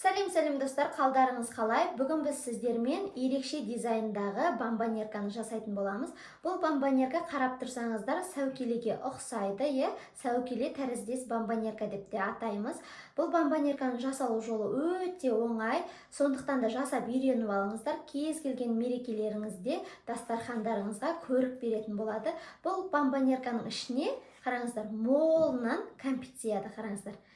Сәлем, сәлем, достар, қалдарыңыз қалай? Бүгін біз сіздермен ерекше дизайндағы бомбонерканы жасайтын боламыз. Бұл бомбонерка, қарап тұрсаңыздар, сәукелеге ұқсайды, иә, сәукеле тәріздес бомбонерка деп те атаймыз. Бұл бомбонерканың жасалу жолы өте оңай, сондықтан да жасап үйреніп алыңыздар. Кез келген мерекелеріңізде дастархандарыңызға көрік беретін болады. Бұл бомбонерканың ішіне, қараңыздар, молынан кәмпит сияды, қараңыздар.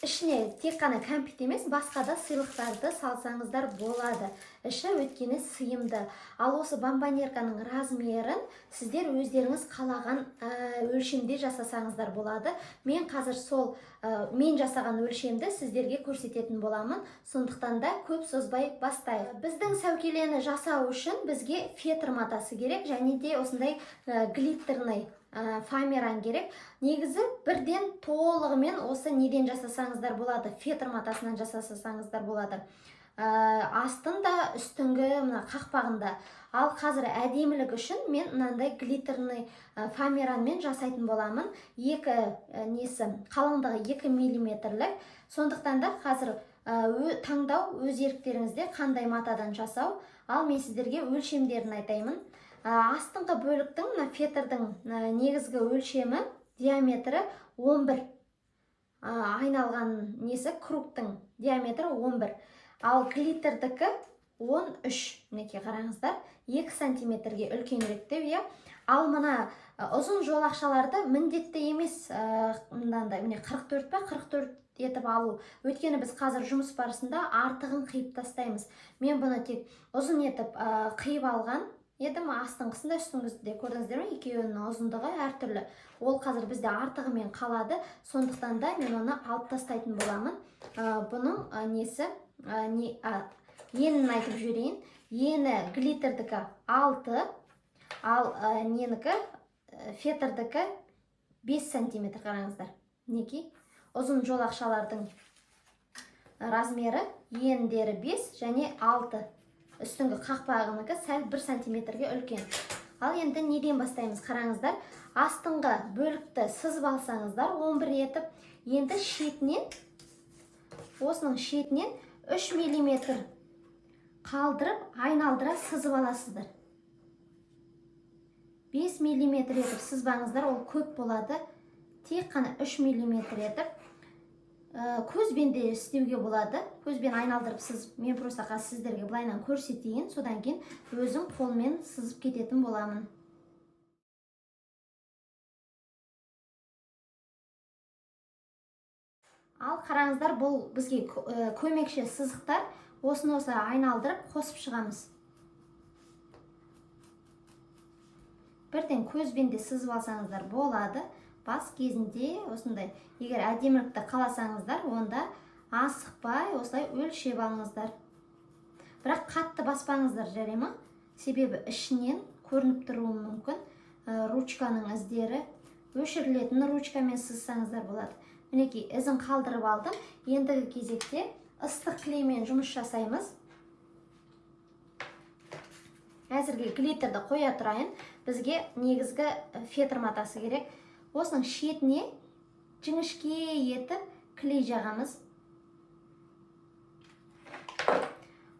Ішіне тек қана кәмпит емес, басқа да сыйлықтарды салсаңыздар болады. Іші өйткені сыйымды. Ал осы бомбонерканың размерін сіздер өздеріңіз қалаған өлшемде жасасаңыздар болады. Мен қазір сол мен жасаған өлшемді сіздерге көрсететін боламын. Сондықтан да көп созбай бастайық. Біздің сәукелені жасау үшін бізге фетр матасы керек және де осындай глиттерный фоамиран керек. Негізі бірден толығымен осы неден жасасаңыздар болады, фетр матасынан жасасаңыздар болады. Астын да, үстіңгі мына қақпағында. Ал қазір әдемілік үшін мен мынандай глиттерный фоамиранмен жасайтын боламын. Екі несі қалыңдығы 2 миллиметрлік. Сондықтан да қазір таңдау өз еріктеріңізде, қандай матадан жасау. Ал мен сіздерге өлшемдерін айтаймын. Астыңғы бөліктің, мына фетрдің негізгі өлшемі, диаметрі 11. Айналған несі, кругтың диаметрі 11. Ал глиттердікі 13. Мінекей, қараңыздар, 2 сантиметрге үлкеніректеу, иә. Ал мына ұзын жолақшаларды міндетті емес, мынандай, міне, 44 па, 44 етіп алу. Өйткені біз қазір жұмыс барысында артығын қиып тастаймыз. Мен бұны тек ұзын етіп қиып алған едім. Астыңғысын да, үстіңгісін де көрдіңіздер ме, екеуінің ұзындығы әртүрлі. Ол қазір бізде артығымен қалады, сондықтан да мен оны алып тастайтын боламын. Бұның несі, не, енін айтып жіберейін. Ені глиттердікі 6, ал ненікі, фетрдікі 5 сантиметр. Қараңыздар, мінекей, ұзын жолақшалардың размері, ендері 5 және 6. Үстіңгі қақпағынікі сәл 1 сантиметрге үлкен. Ал енді неден бастаймыз? Қараңыздар, астыңғы бөлікті сызып алсаңыздар 11 етіп, енді шетінен, осының шетінен 3 миллиметр қалдырып айналдыра сызып аласыздар. 5 миллиметр етіп сызбаңыздар, ол көп болады. Тек қана 3 миллиметр етіп көзбен де істеуге болады, көзбен айналдырып сызып. Мен просто қазір сіздерге былайынан көрсетейін, содан кейін өзім қолмен сызып кететін боламын. Ал қараңыздар, бұл бізге көмекші сызықтар. Осыны осылай айналдырып қосып шығамыз. Бірден көзбен де сызып алсаңыздар болады. Бас кезінде осындай, егер әдемілікті қаласаңыздар, онда асықпай осылай өлшеп алыңыздар. Бірақ қатты баспаңыздар, жарай ма? Себебі ішінен көрініп тұруы мүмкін. Ручканың іздері, өшірілетін ручкамен сызсаңыздар болады. Мінекей, ізін қалдырып алдым. Ендігі кезекте ыстық клеймен жұмыс жасаймыз. Әзірге глиттерді қоя тұрайын. Бізге негізгі фетр матасы керек. Осының шетіне жіңішке етіп клей жағамыз.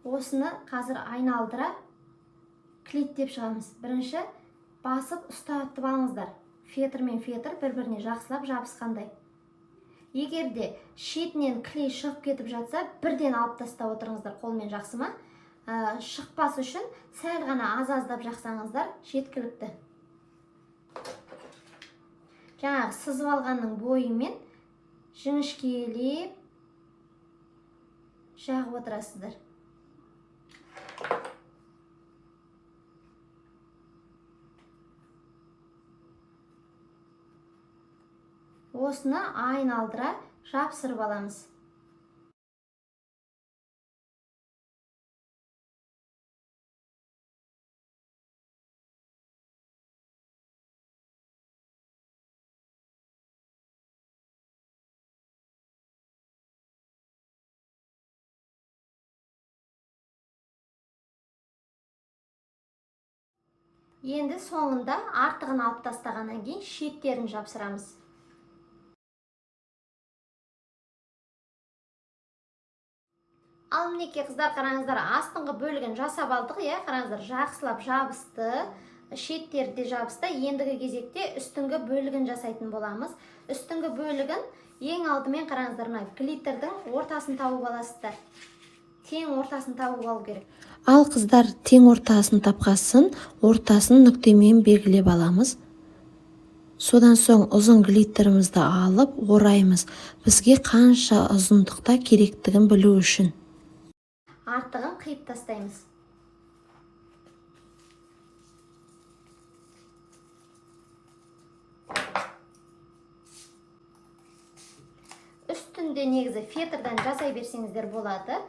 Осыны қазір айналдыра клейттеп шығамыз. Бірінші басып ұстатып алыңыздар. Фетр мен фетр бір-біріне жақсылап жабысқандай. Егер де шетінен клей шығып кетіп жатса, бірден алып тастап отырыңыздар қолмен, жақсы ма? Шықпас үшін сәл ғана аз-аздап жақсаңыздар жеткілікті. Жаңағы сызып алғанның бойымен жіңішкелеп жағып отырасыздар. Осыны айналдыра жапсырып аламыз. Енді соңында артығын алып тастағаннан кейін шеттерін жапсырамыз. Ал мінекей, қыздар, қараңыздар, астыңғы бөлігін жасап алдық, иә. Қараңыздар, жақсылап жабысты, шеттері де жабысты. Ендігі кезекте үстіңгі бөлігін жасайтын боламыз. Үстіңгі бөлігін ең алдымен, қараңыздар, мына глиттердің ортасын тауып аласыздар. Тең ортасын тауып алу керек. Ал қыздар, тең ортасын тапқасын, ортасын нүктемен белгілеп аламыз. Содан соң ұзын глиттерімізді алып ораймыз, бізге қанша ұзындықта керектігін білу үшін. Артығын қиып тастаймыз. Үстінде негізі фетрдан жасай берсеңіздер болады.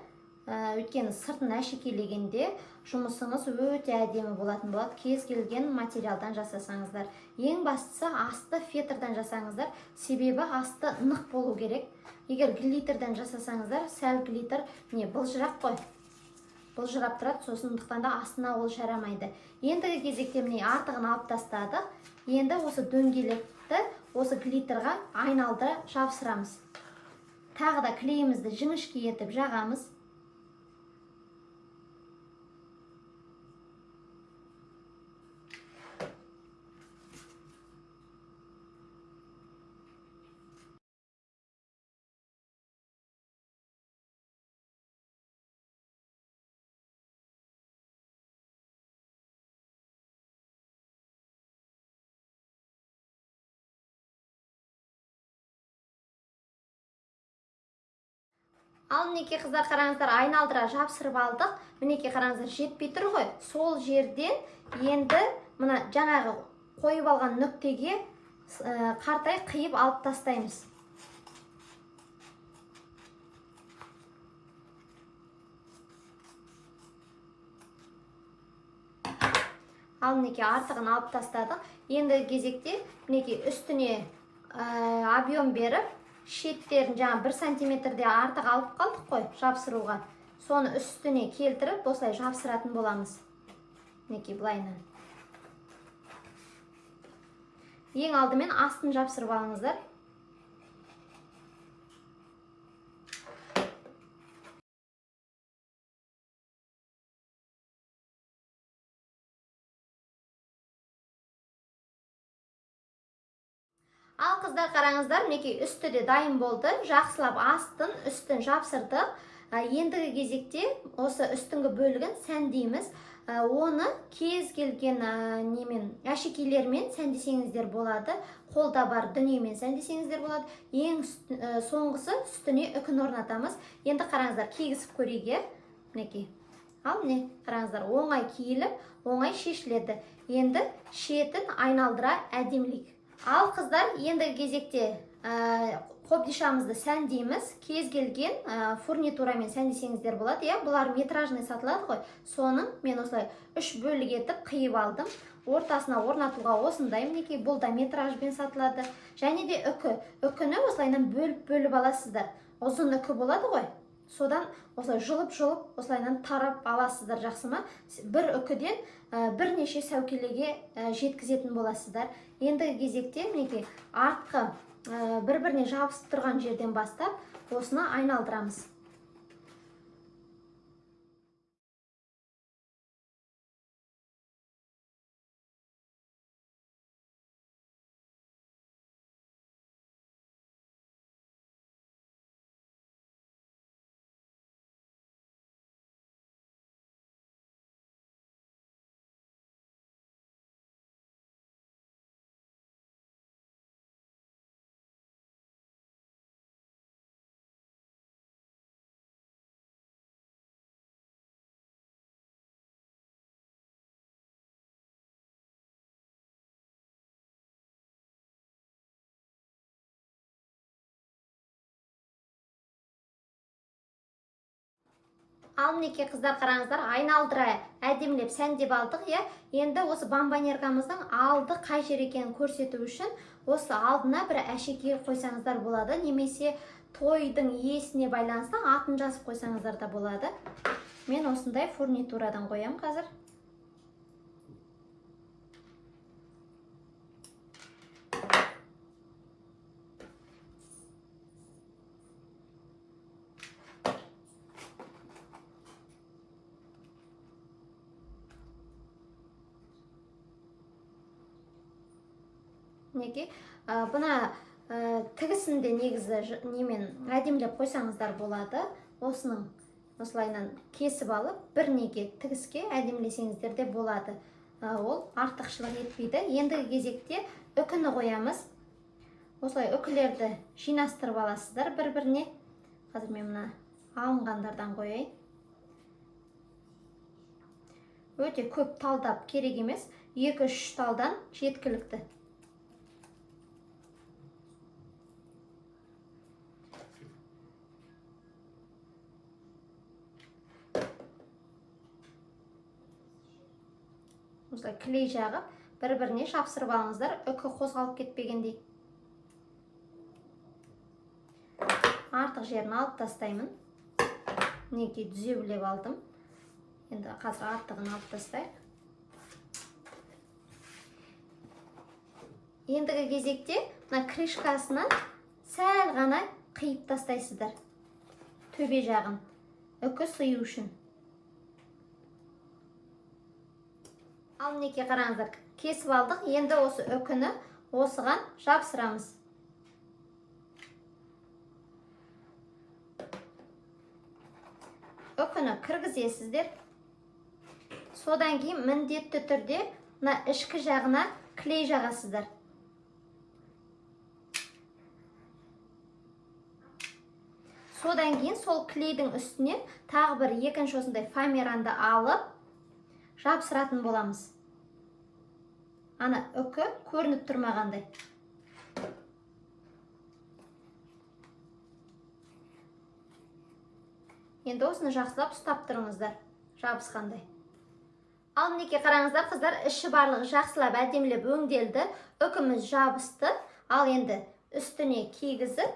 Өйткені сыртын әшекейлегенде жұмысыңыз өте әдемі болатын болады. Кез келген материалдан жасасаңыздар, ең бастысы асты фетрдан жасаңыздар, себебі асты нық болу керек. Егер глиттерден жасасаңыздар, сәл глиттер не былжырақ қой, былжырап тұрады, сосындықтан да астына ол жарамайды. Ендігі кезекте, міне, артығын алып тастадық. Енді осы дөңгелекті осы глиттерға айналдыра жабыстырамыз. Тағы да клейімізді жіңішке етіп жағамыз. Ал мінекей, қыздар, қараңыздар, айналдыра жапсырып алдық. Мінекей, қараңыздар, жетпей тұр ғой. Сол жерден енді мына жаңағы қойып алған нүктеге қартай қиып алып тастаймыз. Ал мінекей, артығын алып тастадық. Енді кезекте, мінекей, үстіне объем беріп, шеттерін жаңа 1 сантиметрде артық алып қалдық қой жапсыруға, соны үстіне келтіріп, осылай жапсыратын боламыз. Мінекей, былайынан. Ең алдымен астын жапсырып алыңыздар. Ал қыздар, қараңыздар, мінекей, үсті де дайын болды. Жақсылап астын, үстін жапсырдық. Ендігі кезекте осы үстіңгі бөлігін сәндейміз. Оны кез келген немен, әшекейлермен сәндесеңіздер болады, қолда бар дүниемен сәндесеңіздер болады. Ең соңғысы үстіне үкіні орнатамыз. Енді қараңыздар, кигізіп көрейік, иә. Мінекей, ал міне, қараңыздар, оңай киіліп, оңай шешіледі. Енді шетін айналдыра әдемілейік. Ал қыздар, ендігі кезекте қобдишамызды сәндейміз. Кез келген фурнитурамен сәндесеңіздер болады, иә. Бұлар метражный сатылады ғой, соның мен осылай үш бөлік етіп қиып алдым, ортасына орнатуға осындай. Мінекей, бұл да метражбен сатылады. Және де үкі, үкіні осылайынан бөліп бөліп аласыздар. Ұзын үкі болады ғой, содан осылай жұлып жұлып, осылайынан тарап аласыздар, жақсы ма? Бір үкіден бірнеше сәукелеге жеткізетін боласыздар. Ендігі кезекте, мінекей, артқы бір біріне жабысып тұрған жерден бастап осыны айналдырамыз. Ал мінекей, қыздар, қараңыздар, айналдыра әдемілеп сәндеп алдық, иә. Енді осы бомбонеркамыздың алды қай жер екенін көрсету үшін осы алдына бір әшекей қойсаңыздар болады немесе тойдың иесіне байланысты атын жазып қойсаңыздар да болады. Мен осындай фурнитурадан қоямын қазір. Мінекей, бұна тігісін де негізі немен әдемілеп қойсаңыздар болады. Осының осылайынан кесіп алып, бір неге тігіске әдемілесеңіздер де болады. Ол артықшылық етпейді. Ендігі кезекте үкіні қоямыз. Осылай үкілерді жинастырып аласыздар бір-біріне. Қазір мен мына алынғандардан қояйын. Өте көп талдап керек емес, 2-3 талдан жеткілікті. Осылай клей жағып, бір-біріне жапсырып алыңыздар, үкі қозғалып кетпегендей. Артық жерін алып тастаймын. Мінекей, түзеулеп алдым. Енді қазір артығын алып тастайық. Ендігі кезекте мына крышкасынан сәл ғана қиып тастайсыздар. Төбе жағын, үкі сыю үшін. Ал мінекей қараңыздар, кесіп алдық. Енді осы үкіні осыған жапсырамыз. Үкіні кіргізесіздер. Содан кейін міндетті түрде мына ішкі жағына клей жағасыздар. Содан кейін сол клейдің үстіне тағы бір екінші осындай фоамиранды алып жапсыратын боламыз. Ана үкі көрініп тұрмағандай. Енді осыны жақсылап ұстап тұрыңыздар, жабысқандай. Ал мінекей қараңыздар, қыздар, іші барлығы жақсылап әдемілеп өңделді, үкіміз жабысты. Ал енді үстіне кигізіп,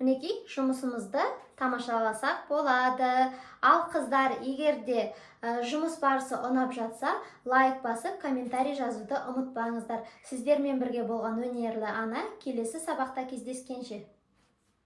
мінекей жұмысымызды тамашаласақ болады. Ал қыздар, егер де жұмыс барысы ұнап жатса, лайк басып, комментарий жазуды ұмытпаңыздар. Сіздермен бірге болған өнерлі ана, келесі сабақта кездескенше.